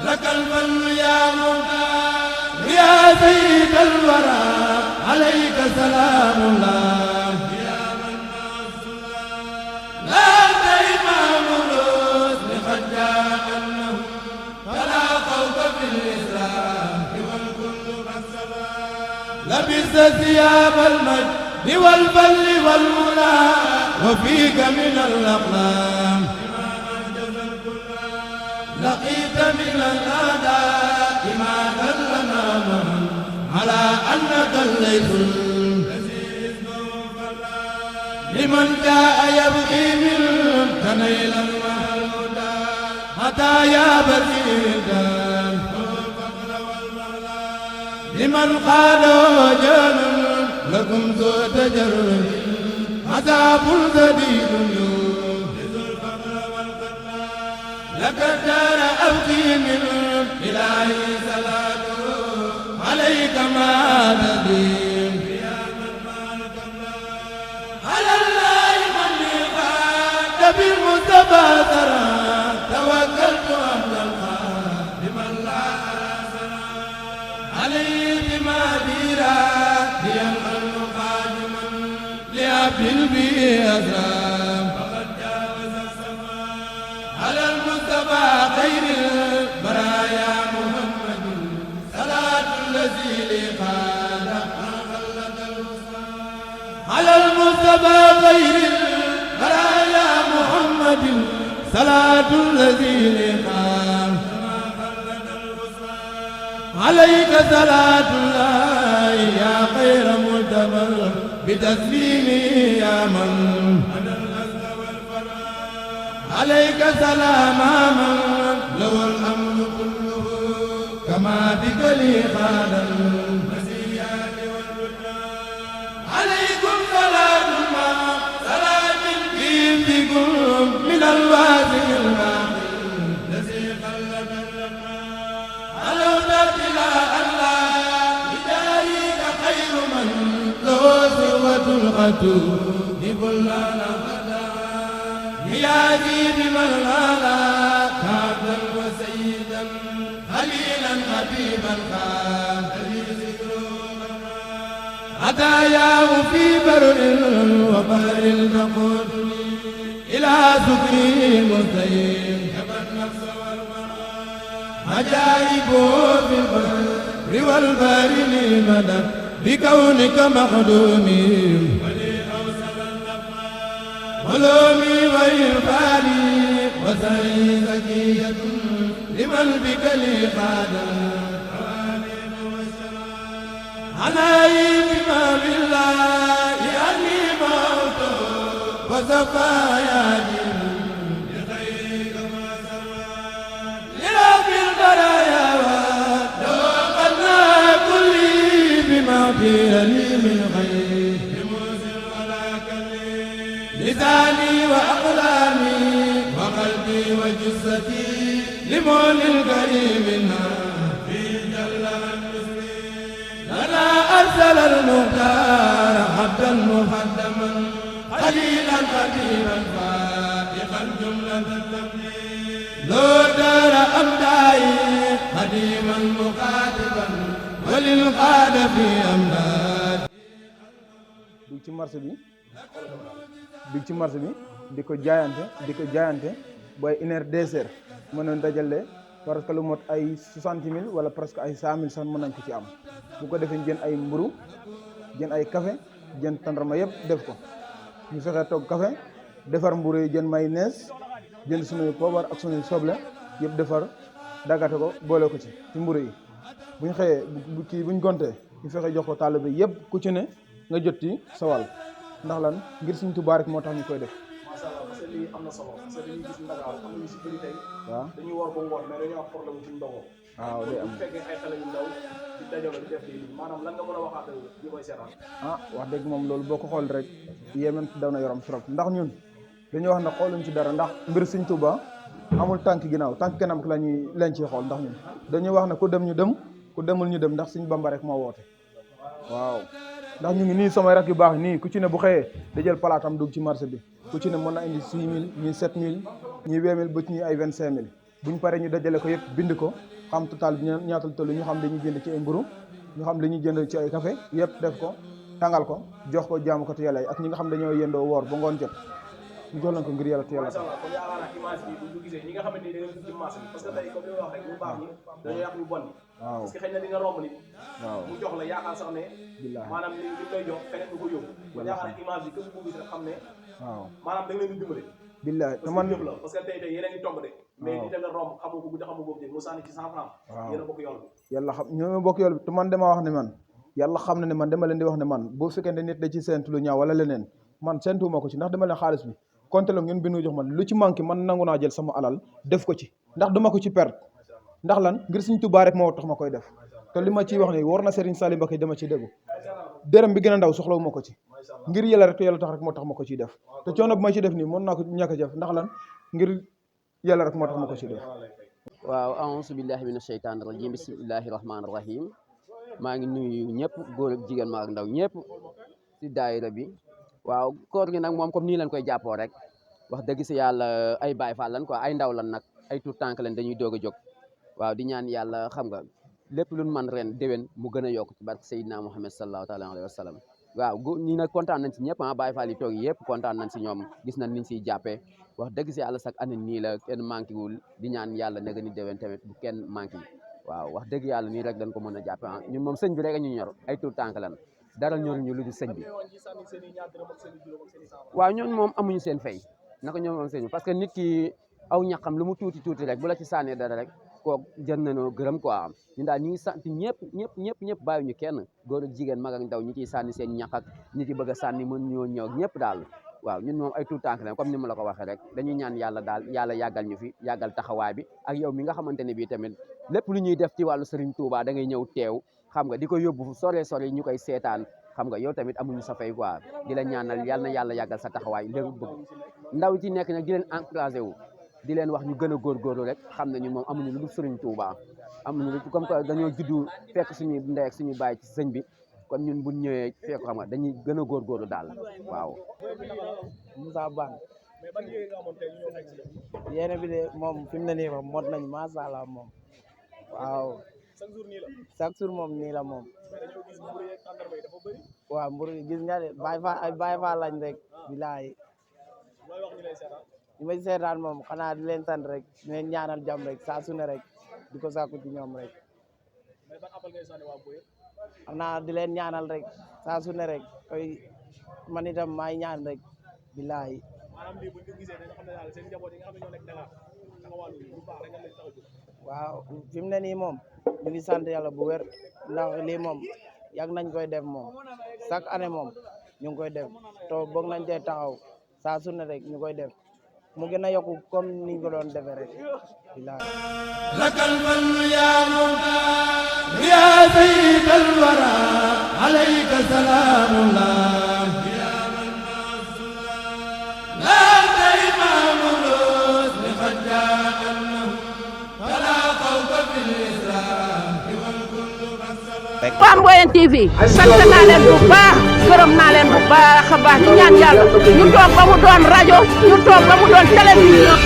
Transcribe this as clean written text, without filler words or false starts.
لك الفضل يا مختار يا سيد الورى عليك سلام الله يا من لا أنت إمام الرسل قد جاء أنه فلا خوف في الإسلام والكل قد سبا لبست ثياب المجد والبل والمنى وفيك من الأقلام لقيت من الأعداء ما دلنا معا على أنك الليث لمن جاء يبغي منك نيل المهدى حتى يا بسيطا لمن قالوا جان لكم ذو تجرد عذاب شديد لك الدار أبقي من إلهي صلاته عليك ما نديم على الله من قاد بالمصطفى ترى توكلت عبد الخالق لمن لا أرسل عليه بما ديرا لينقل قادما لعبد البي أسلام فقد جاوز السماء على المصطفى خير البرايا محمد صلاة الذي لقاد ما خلد الوصال على المصطفى خير البرايا محمد صلاة الذي لقاد ما خلد الوصال عليك صلاة الله يا خير مدبر بتسليمي يا من عليك سلام من له الأمر كله كما بك لي خال المزيات والرجال عليكم صلاة ما صلاة فيكم من الواسع الباقي الذي خلد الرحمن على ابتلاء الله بدايك خير من له سوة الغدور بلنا يا دين من لا كابا وسيدا خليلا حبيبا خالي ذكره هداياه في بر وبحر تقودني الى ذكري مستقيم كما النفس والمرء عجائبه في البر والبحر لي مدد بكونك مخدومي علومي وإرفاني وسعي زكية لمن بك لي خادا عناي بما بالله أني موت وسفايا لخيرك ما سما لرب البرايا وتوقنا كلي بما قيل لي من خير لساني وأقلامي وقلبي وجثتي لمول الكريم في جل المسلمين لنا أرسل المختار عبدا مقدما خليلا خديما فائقا جملة التمليك لو دار أمدائي خديما مخاطبا وللقاد في أمداد ci marché bi di ko jaayante booy une heure 2 heures mën nañ dajale parce que lu mot ay 60 000 wala presque ay 100 000 sax mën nañ ko ci am bu ko defee jën ay mburu jën ay café jën tàndarma yëpp def ko ñu fexe toog café defar mburu yi jën mayonnaise jënd suñuy poobar ak suñuy soble yëpp defar daggate ko boole ko ci mburu yi buñ xëyee buñ gontee ñu fexe jox ko taalibe bi yëpp ku ci ne nga jot ci sa wàll ndax lan ngir Sëriñ Tuubaa rek moo tax ñu koy def. macha allah parce que lii am na solo parce que dañuy gis Ndakaaru am na ñu si bëri tey. waaw dañuy war ba ngoon mais dañuy am problème ci ndogo. waaw day am bu fekkee ay xale yu ndaw di dajaloo di def lii maanaam lan nga mën a waxaat ñi koy seetaan. wax dëgg moom loolu boo ko xool rek yéen daw na yoram trop ndax ñun dañoo wax ne xooluñ ci dara ndax mbir Sëriñ Tuubaa amul tànk ginnaaw tànk kanam lañ ciy xool ndax ñun dañuy wax ne ku dem ñu dem ku demul ñu dem ndax Sëriñ Bamba rek moo woote waaw. ndax ñu ngi nii samay rak yu baax nii ku ci ne bu xëyee da jël palaatam dugg ci marché bi ku ci ne mën na indi 6 000 ñii 7 000 ñii 20 000 ba ci ñii ay 25 000 buñ paree ñu dajale ko yëpp bind ko xam total bi ñaatal tollu ñu xam dañuy jënd ci ay mburu ñu xam dañuy jënd ci ay café yëpp def ko tàngal ko jox ko jaamu ko te yàlla yi ak ñi nga xam dañoo yendoo woor ba ngoon jot ñu jox leen ko ngir yàlla te yàlla macha allah kon yaakaar naa image bi bu ñu gisee ñi nga xamante ni da ngeen ci marché bi parce que tey comme li ma wax rek ñu baax ñi dañoo yàq ñu bon ñi waaw parce que xëy na di nga romb nit waaw mu jox la yaakaar sax ne billaahi maanaam li lay jox feneen du ko yóbbu kon yaakaar naa image bi képp ku gis rek xam ne waaw maanaam da nga leen di dimbale billaahi te parce man que jëf la parce que tey yéen a ngi tomb de mais di nga romb xamoo ko guddi xamoo ko mu sànni ci 100 francs yéen a bokk yoon bi yàlla xam ñoo bokk yoon bi te man dama wax ne man yàlla xam na ne man dama leen di wax ne man boo fekkente nit da ci séntu lu ñaaw wala leneen man séntuwuma ko ci ndax dama leen xaalis bi compte la ngeen bindu jox man lu ci manqué man nangu naa jël sama alal def ko ci ndax duma ko ci perte ndax lan ngir Sëriñ Tuubaa rek moo tax ma koy def te li ma ciy wax ne war na Serigne Salim Mbacké dama ci déggu dërëm bi gën a ndaw soxlawu ma ko ci ngir yàlla rek te yàlla tax rek moo tax ma ko ciy def te coono bi ma ci def nii mën naa ko ñàkk a def ndax lan ngir yàlla rek moo tax ma ko ciy def waaw a'uuzu billahi mina sheytaani rajim bismillahi rahmaani rahim maa ngi nuyu ñëpp góor ak jigéen maa ak ndaw ñëpp ci daayira bi waaw koor gi nag moom comme nii lañ koy jàppoo rek wax dëgg si yàlla ay Baay Faal lan quoi ay ndaw lan nag ay tout tànk leen dañuy doog a jóg waaw di ñaan yàlla xam nga lépp luñ man ren déwén mu gën a yokk ci barke Seydina Muhammad sallallahu taala alayhi wa sallam waaw ñi nag kontaan nañ si ñëpp Baay Faal yi toog yëpp kontaan nañ si ñoom gis nañ niñ siy jàppee wax dëgg si yàlla sax année nii la kenn manqué wul di ñaan yàlla nag ni déwén tamit bu kenn manqué waaw wax dëgg yàlla nii rek dañ ko mën a jàppe ñun moom sëñ bi rek a ñu ñor ay tout tànk lan dara ñoruñu lu dul sëñ bi waaw ñun moom amuñu seen fay naka ñoom am seen parce que nit ki aw ñaqam lu mu tuuti tuuti rek bu la ci sànnee dara rek kooku jën nañoo gërëm quoi ñun daal ñu ngi sant ñëpp bàyyi ñu kenn góor ak jigéen mag ak ndaw ñi ciy sànni seen ñaq ak ñi ci bëgg a sànni mën ñoo ñëw ñëpp daal waaw ñun moom ay tout tànk la comme ni ma la ko waxee rek dañuy ñaan yàlla daal yàlla yàggal ñu fi yàggal taxawaay bi ak yow mi nga xamante ne bii tamit lépp lu ñuy def ci wàllu Serigne Touba da ngay ñëw teew xam nga di ko yóbbu sore ñu koy seetaan xam nga yow tamit amuñu sa fay quoi di la ñaanal yal na yàlla yàggal sa taxawaay léegi bëgg ndaw ci nekk nag di leen encouragé wu di leen wax ñu gën a góorgóorlu rek xam ne ñun moom amuñu lu dul Serigne Touba amuñu lu comme que dañoo juddu fekk suñu ndey ak suñu baay ci sëñ bi kon ñun buñ ñëwee fekk xam nga dañuy gën a góorgóorlu daal waaw. Moussa Bane yéene bi de moom fi mu ne nii moom mot nañ macha allah moom waaw chaque jour moom nii la moom waaw mburu gis nga de Baay Faal lañ rek bilaay ñu may seetaan moom xanaa di leen sant rek ñu leen ñaanal jàmm rek saa su ne rek di ko sàkku ci ñoom rek xanaa di leen ñaanal rek saa su ne rek koy man itam maay ñaan rek bilaay waaw fi mu ne nii moom ñu ngi sant yàlla bu wér ndax lii moom yàgg nañ koy def moom chaque année moom ñu ngi koy def to boog nañ cee taxaw saa su ne rek ñu koy def mu gën a yokku comme niñ ko doon defee rek bilaay lakal man ya mawla ya sayyidal wara alayka salamullah ya man masula la taymamulus li khajja'an fala khawfa fil islam wal kullu masala Pamboyen TV sant naa leen bu baax gërëm naa leen bu baax a baax di ñaan yàlla ñu toog ba mu doon rajo ñu toog ba mu doon télévision